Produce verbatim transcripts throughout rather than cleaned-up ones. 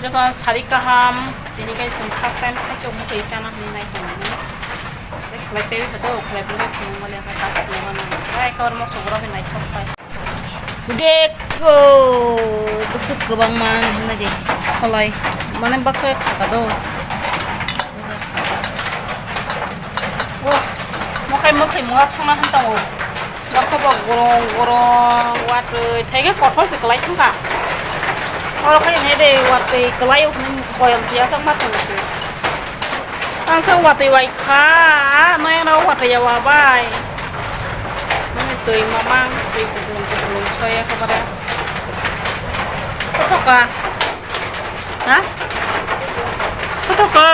Joto sari kaham, tini kai chwng first time khai chok mukhai chana hinwi nai hinwi. Khlai tei khato khlai bwlai phunuk mani kha kha phunuk mani. Ai kor mo sobra bai nai thok pai. Dekho, bwswk kwbangma hinwi de kholai. Mane baksa kha ka do. Oh, mokhai mokhai mwa songna hinta o. Nokha bo gorong gorong watwi thaike kothor se kwlai thangkha. Oro khai ne de watwi kwlai o hwnwi koyam se aswk ma thangkha. Ang sa watwi wai kha, nai ano watwi ya wa bai. Nani twi mamang twi kuplung kuplung soya kha bara. Kotoka. Ha? Kotoka.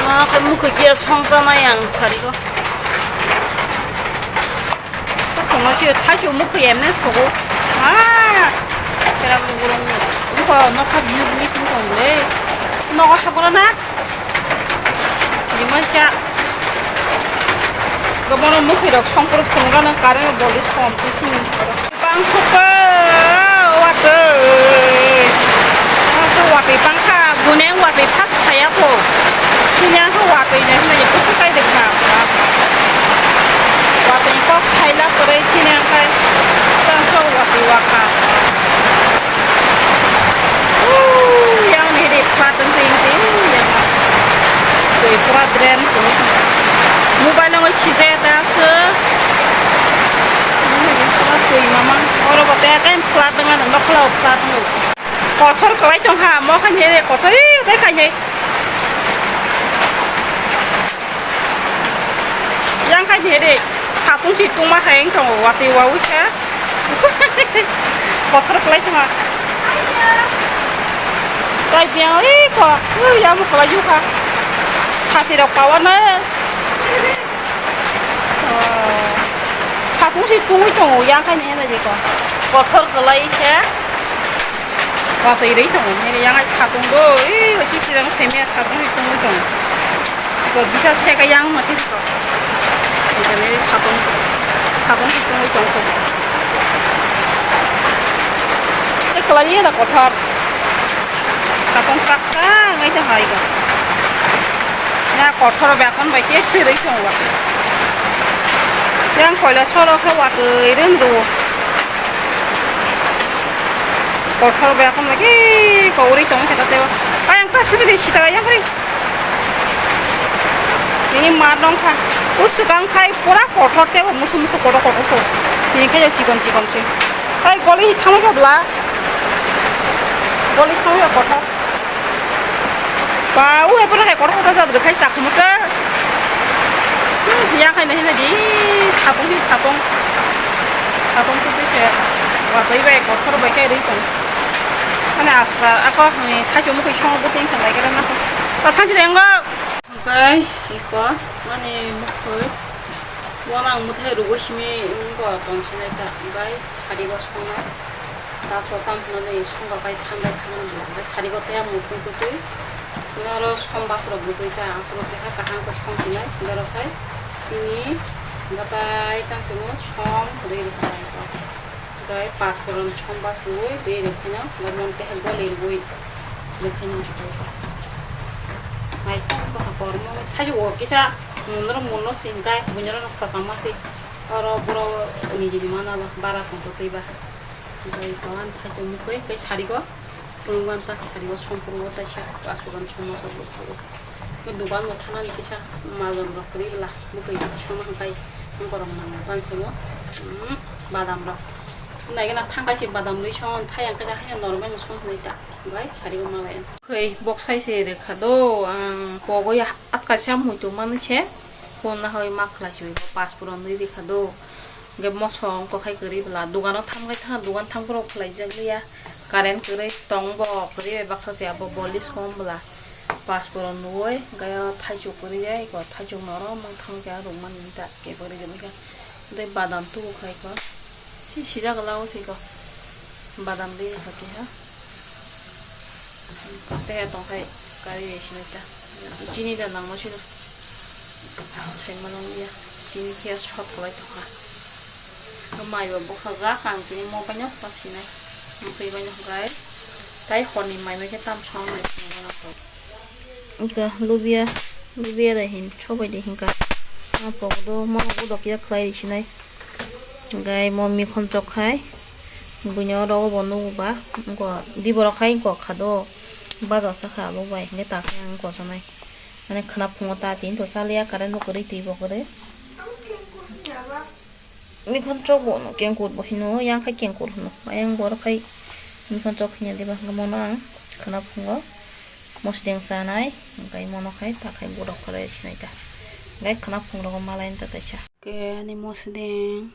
Ma khe mukhai kiya songchanai ang sari o. Kothoma se thaichuk mukhai emne thogo. Ah, kera burung. Nokha nokha bini bini song tong le. Nogo sabura na. Rimai cha. Gobono mukhai rok songkoro phunukgana current o boli som twi sini. Bang sukha watwi. Bang sukha watwi bangkha, gune watwi thas thaya kho. Sini ang khe watwi nai hwnwi kusu kai de kha. Watwi kok saila kwrwi sini ang khai. Bang sukha watwi wakha. Yang ni de pha tong tong tong yang. Koi pura drain ko. Mobile nang sida ta se. Koi mama. Oro bote kan pla tong ano nokla pla tong. Kothor kwlai tong ha, mo khan he kothor, i, tei khainai. Yang khainai de, sapung si tungma hai wng tongo, watwi wawi khe. Kothor kwlai tongma. Tai biang, i, ko, u, ya mo kwlai yu kha. Sati rok pawa na. Oh. Sapung si tungwi tongo, yang khainai hwnwi de ko. Kothor kwlai se. Watwi rwi tongo, nini yang ai satung do, ee, osi sirang semia satung ri tongwi tongo. Bo bisa seka yang masi ko. Nini satung, satung ri tongwi tongo. Tei kwlai ya da kothor. Satung kaksa ngai ta hai ko. Ya kothor bekon bai ke sirwi tongo. Yang koila soro khe watwi rwng do. Kothor bai, kothor bai khe kogwi tong khe ta teo. Ai, ang ta thangwi de sita yang khe. Ini ma dong kha. O swkang khai pura kothor teo, musu musu kotor kotor ko. Tini khe chikon chikon se. Ai, goli thangwi khe bla. Goli thangwi kothor. Ba, o ebo hai kotor kotor jat rwkhai chakhumu ta. Hmm, ya khai nai nai di, sapung di sapung. Sapung tu se, watwi bai kotor bai kai rwi tong. Mane asra, ako, hmm, thaichung mukhui song bwtwi wngkha lai khe rwna. Ta thangsi de ngo. Hwnkhe, iko, mane mukhui. Wana ang mwthai rwgwi simi wngkha tongsinai ta, bai sari go songnai. Taso tam hwnwi songkha bai thanglai thanglai bwla, bai sari go tei mukhui kwtwi. Oro som bas rok bwtwi ta, aphuru tei kaham khe songsinai, borok khai chini batai tang simo som rwi rwkha. Tei pasporon som bas rwui tei rwkhaino, bormon tei goli rwui rwkhaino. Mai thok bwkha kormo thaichuk o kisa munro munno se hwnkhe buinoro no khoroksa ma se oro borok nijini mana ba bara tongtho tei ba. Tei tawan thaichuk mukhui tei sarigo phunukgo ang ta sarigo somphurugo taisa pasporon som bas rwui. Dukan bo thanani kisa majon rok kwrwi bwla bwtwi songma hwnkhe borok nang bansamo, hmm, badam rok. Naigena thangkai se badam rwi song thai ang khe haino normal no song hwnwi ta bai sari o malai. Khei bok sai se rwkha do ang pogo ya atka sa muitu mani se phone na hoi ma khlai se pasporon rwi rwkha do. Hwnkhe moso wngkha khai kwrwi bwla dogano thangbai thang dogan thangphuru khlaijak liya. Current kwrwi tong bo kwrwi bai baksa se abo bolis kom bwla. Pasporon nuwi hwnkhe o thaichuk kwrwi bai eko thaichuk norok mangthang khe rwkmani ta kebo rwgwlwi kha. Tei badam tubu khai kho si sijak lao se kho badam rwi kha keha. Tei tong khai kari bai sinai ta chini da nangma sino. Saimano ya, tini khe sot kwlai tongkha. Mai bo bwkhajak ang tini mo baino ta sinai. Mukhui baino hwnkhe Tai honi mai mai khe tam song nai song nai to. Wngkha lubia, lubia da hin, sobai de hinka. Ma pok do, ma pok do kya khlai sinai. Gai mo mikhon chok khai. Buino rogo bo nugu ba, ko di borok khai ko kha do. Baga sa kha bo bai, hinge ta khai ang ko sanai. Mane khna phungo ta tin to chaliya, current bo kwrwi, twi bo kwrwi. Mikhon chok bo no kengkut bo hino, yang khai kengkut hino. Ayang bor khai mikhon chok hinya diba, hingke mono ang khna phungo mosdeng chanai, hingke mono khai ta khai borok kore sinai ta. Hingke khna phung rogo malai ta taisa. Ke ani mosdeng,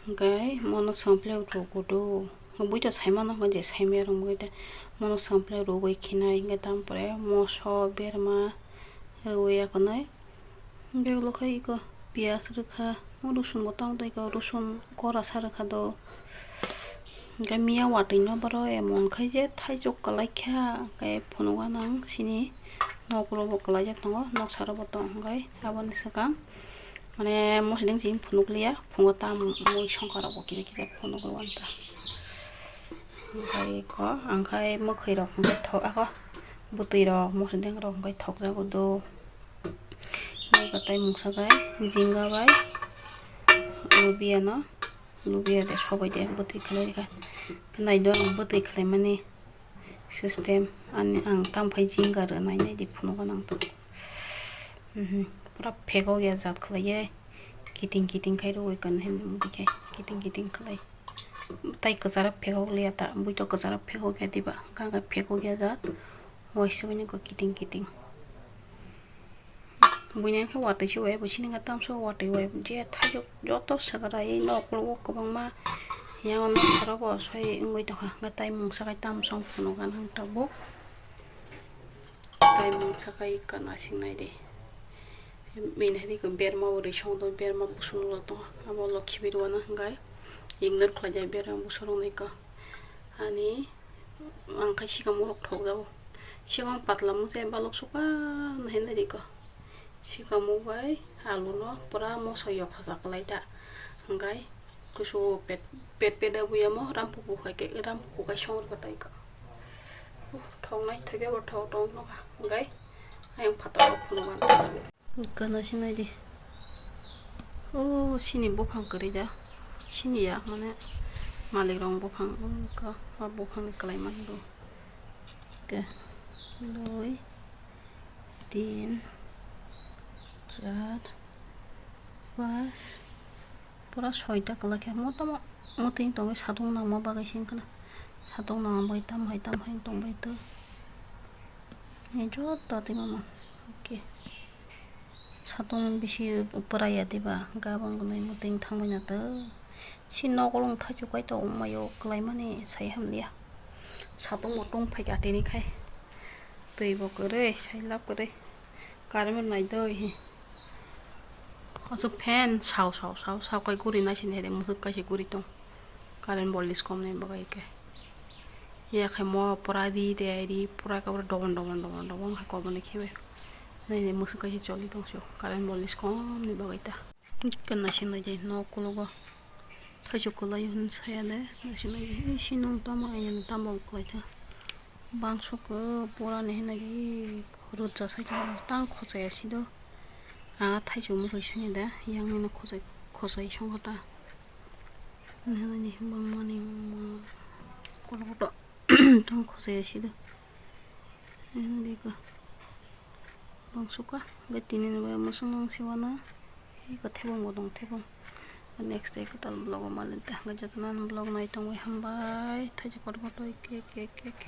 hingke mono sample rok kudu. Bui to sai mano hingke je sai maya rok bui ta mono sample rogoi khinai, hingke tampore moso berma rogoi ya kwnai. Hingke ulo khe iko piyaj rwkha, o rosun bo tang tei iko rosun gora sa rwkha do. Hingke miya watwi no borok emon khai je thaichuk kwlai kha, hingke phunuk gana ang sini nok rok bo kwlai jak tongo, nok saro bo tong hingke aboni swkang mane mosodeng chini phunuk liya, phungo ta mui songkha rok bo kisa kisa phunuk rw wanta. Hingke iko ang khai mwkhwi rok hingke thok ako bwtwi rok mosodeng rok hingke thok jago do. Nai ko tai mungsa bai, jinga bai, lubia no, lubia de sobai de bwtwi khlai rikha. Nai do ang bwtwi khlai mani system, ani ang tam phai jinga rw nai nai di phunuk gana ang to. Mhm, pura phego ya jat khlai ye, kiting kiting khai rw kan hin mudi khai, kiting kiting khlai. Tai kwcharo phego liya ta, bui to kwcharo phego ya diba, kanga phego ya jat, waisa bai ni ko kiting kiting. Buini khe watwi se wai bo sini khe tamso watwi wai je thaijuk joto swkara ei nok ulo kwbangma yang nok sara bo sai wngwi tongkha hwnkhe tai mungsa khai tamsong phunukgana tabuk tai mungsa khai kana singnai de bini hai berma bo rwi song do berma busu nuklo tongo abo lokhi bai rwna hwnkhe ignore khlaijak berma busu rok nai kha ani. Ang khai sikamo rok thok jago. Sikamo patla mung se balok suka no hinai di ko. Sikamo bai alu no pura moso yok sajak lai ta. Hingkai kusu pet pet peda buya mo ram pupu khai ke ram pupu khai song rok tai ko. Uh, thok nai thok ya bo thok tong no ka. Hingkai ayang phataro phunuk an. Gana sinai di. Oh, sini buphang kwrwi da. Sini ya, mane malik rong buphang, oh, ka, ba buphang ni kwlai man bo. Ke, dui, tin, char, pas, pura soita kwlai khe. Motomo, muting tongwi satung nangma bagwi sini khna. Satung nangma bagwi tam hai, tam hai tong bai to. Ni joto twi mama. Okay. Satung bisi pura ya diba, gabang gunui muting thangbai na to. Si nok rong thaichuk kai to wngmai o kwlai mani sai hamliya. Satung bo tong phai ka tini khai. Twi bo kwrwi, sai lab kwrwi. Current bo nai doi hi. Aswk fan sao sao sao sao kai guri nai sini hai de musuk kai se guri tong. Current bo lis kom nai bagai ke. Ya khai mo pura ri de ri pura ka pura dobon dobon dobon dobon khai kom nai khibai. Nai nai musuk kai se choli tong sio. Current bo lis kom nai bagai ta. Kana se nai de nok kulogo. Thaichuk kwlai hwn saya de. Nai se nai de. Ei si nung tamo ayang tamo kwlai ta. Bangso khe pura ni hinai di rwchasai tang khojai asi do. A thaichuk mwkhai sani da yang nini khojai khojai songkha ta. Hinai di bangmani kolokto tang khojai asi do. Hinai di ka. Bangsuka, hingke tini ni bai mwswk nung siwana, eko thebong bo dong thebong. Next day kwtal vlog o malin ta, hingke jotono ani vlog nai tongwi hambai, thaisa kotor kotor, ke, ke, ke, ke.